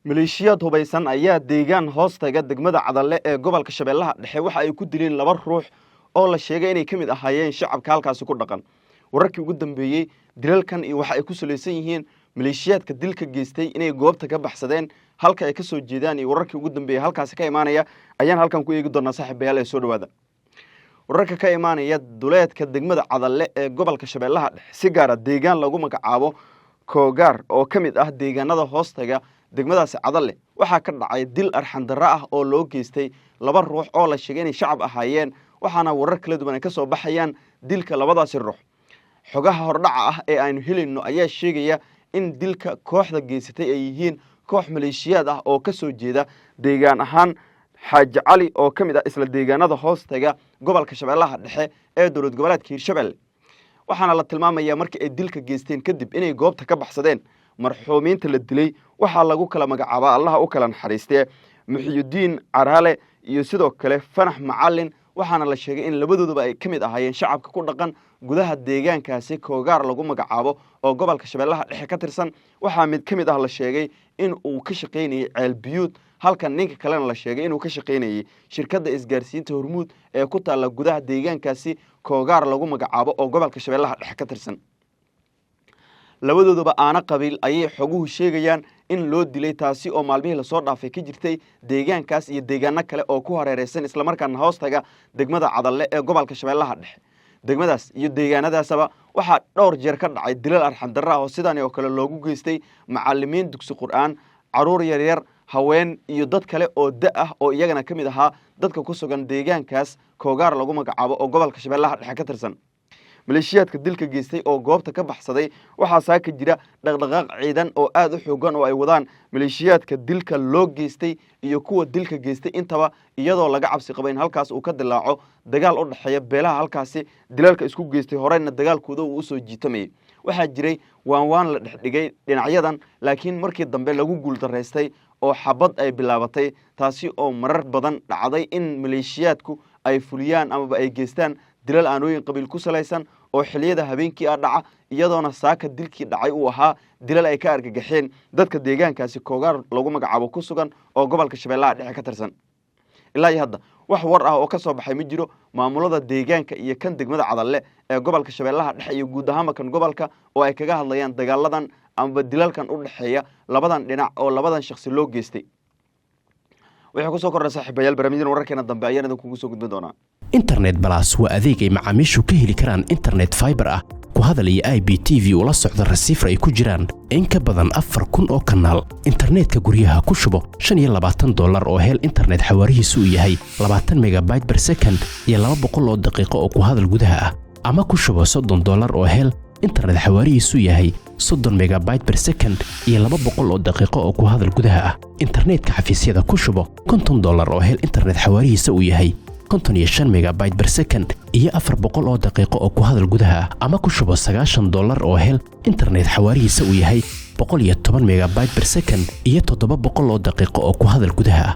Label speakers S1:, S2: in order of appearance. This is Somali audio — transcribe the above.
S1: Maleeshiyaad hubaysan ayaa deegaan hoostaga degmada Cadalle ee gobolka Shabeellaha Dhexe waxa ay ku dileen laba ruux oo la sheegay inay ka mid ahaayeen shacabka halkaasi ku dhaqan. Wararkii ugu dambeeyey dilalkan iyo waxa ay ku salaysan yihiin maleeshiyaadka dilka geystay inay goobta ka baxsadeen, halka ay ka soo jeedaan iyo wararkii ugu dambeeyey halkaasi ka imaanaya ayaan halkan ku eegi doonaa. Saaxiibayaal, ee soo dhawaada. Wararka ka imaanaya duleedka degmada Cadalle ee gobolka Shabeellaha Dhexe, si gaara deegaan lagu magacaabo Koogaar oo ka mid ah deegaanada hoostaga degmadaasi Cadalle, waxaa ka dhacay dil arxandarro ah oo loo geystay laba ruux oo la sheegay inay shacab ahaayeen, waxaana warar kala duwan ay ka soo baxayaan dilka labadaasi ruux. Xogaha hordhaca ah ee aynu helayno ayaa sheegaya in dilka kooxda geysatay ay yihiin koox maleeshiyaad ah oo ka soo jeeda deegaan ahaan Xaaji Cali oo ka mid ah isla deegaanada hoostaga gobolka Shabeellaha Dhexe ee dowlad goboleedka Hirshabelle. Waxaana la tilmaamayaa markii ay dilka geysteen kadib inay goobta ka baxsadeen. Marxuumiinta la dilay waxaa lagu kala magacaabaa, Allaha u kala naxariistee, Muxiyudiin Caraale iyo sidoo kale Fanax Macalin, waxaana la sheegay in labadooduba ay ka mid ahaayeen shacabka ku dhaqan gudaha deegaankaasi Koogaar lagu magacaabo oo gobolka Shabeellaha Dhexe ka tirsan. Waxaa mid ka mid ah la sheegay in uu ka shaqaynayey ceel biyuud, halka ninka kalena la sheegay inuu ka shaqaynayey shirkadda isgaarsiinta Hormuud ee ku taalla gudaha deegaankaasi Koogaar lagu magacaabo oo gobolka Shabeellaha Dhexe ka tirsan. Labadooduba aana qabiil ayay xoguhu sheegayaan in loo dilay, taasi oo maalmihii lasoo dhaafay ka jirtay deegaankaas iyo deegaano kale oo ku hareereysan islamarkaana hoostaga degmada Cadalle ee gobolka Shabeellaha Dhexe. Degmadaas iyo deegaanadaasaba waxaa dhowr jeer ka dhacay dilal arxandarra ah oo sidaani oo kale loogu geystay macalimiin dugsi Qur'aan, caruur yaryar, haween iyo dad kale oo da ah oo iyagana ka mid ahaa dadka ku sugan deegaankaas Koogaar lagu magacaabo oo gobolka Shabeellaha Dhexe ka tirsan. Maleeshiyaadka dilka geystay oo goobta ka baxsaday, waxaa saaka jira dhaqdhaqaaq ciidan oo aada u xoogan oo ay wadaan maleeshiyaadka dilka loo geystay iyo kuwa dilka geystay intaba, iyadoo laga cabsi qabo in halkaas uu ka dilaaco dagaal u dhexeeya beelaha halkaasi dilalka isku geystay, horeyna dagaalkooda uu usoo jiitamayay. Waxaa jiray waan la dhexdhigay dhinacyadan, laakiin markii dambe lagu guuldaraystay oo xabad ay bilaabatay, taasi oo marar badan dhacday in maleeshiyaadku ay fuliyaan amaba ay geystaan dilal aanooyin qabiil ku salaysan oo xiliyada habeenkii ah dhaca, iyadoona saaka dilkii dhacay uu ahaa dilal ay ka argagaxeen dadka deegaankaasi Koogaar lagu magacaabo ku sugan oo gobolka Shabeellaha Dhexe ka tirsan. Ilaa iyo hadda wax war ah oo ka soo baxay ma jiro maamulada deegaanka iyo kan degmada Cadalle ee gobolka Shabeellaha Dhexe iyo guud ahaanba kan gobolka oo ay kaga hadlayaan dagaaladan amaba dilalkan u dhexeeya labadan dhinac oo labadan shaksi loo geystay. Waxay kusoo kordha, saaxiibayaal, barnaamijyada wararkeena dambe ayaan idinkugu soo gudbin doonaa.
S2: Internet Plus waa adeeg ay macaamiishu ka heli karaan internet fiber ah, ku hadal iyo IPTV ula socda receiver ay ku jiraan in ka badan 4000 oo kanaal. Internetka guryaha ku shubo $25 oo hel internet xawaarihiisu uu yahay 20 megabyte per second iyo 200 oo daqiiqo oo ku hadal gudaha ah, ama ku shubo $30 oo hel internet xawaarihiisu yahay 30 megabyte per second iyo 200 oo daqiiqo oo ku hadal gudaha ah. Internetka xafiisyada ku shubo $50 oo hel internet xawaarihiisa uu yahay 55 megabyte per second iyo 400 oo daqiiqo oo ku hadal gudaha ah, ama ku shubo $90 oo hel internet xawaarihiisa uu yahay 110 megabyte per second iyo 700 oo daqiiqo oo ku hadal gudaha ah.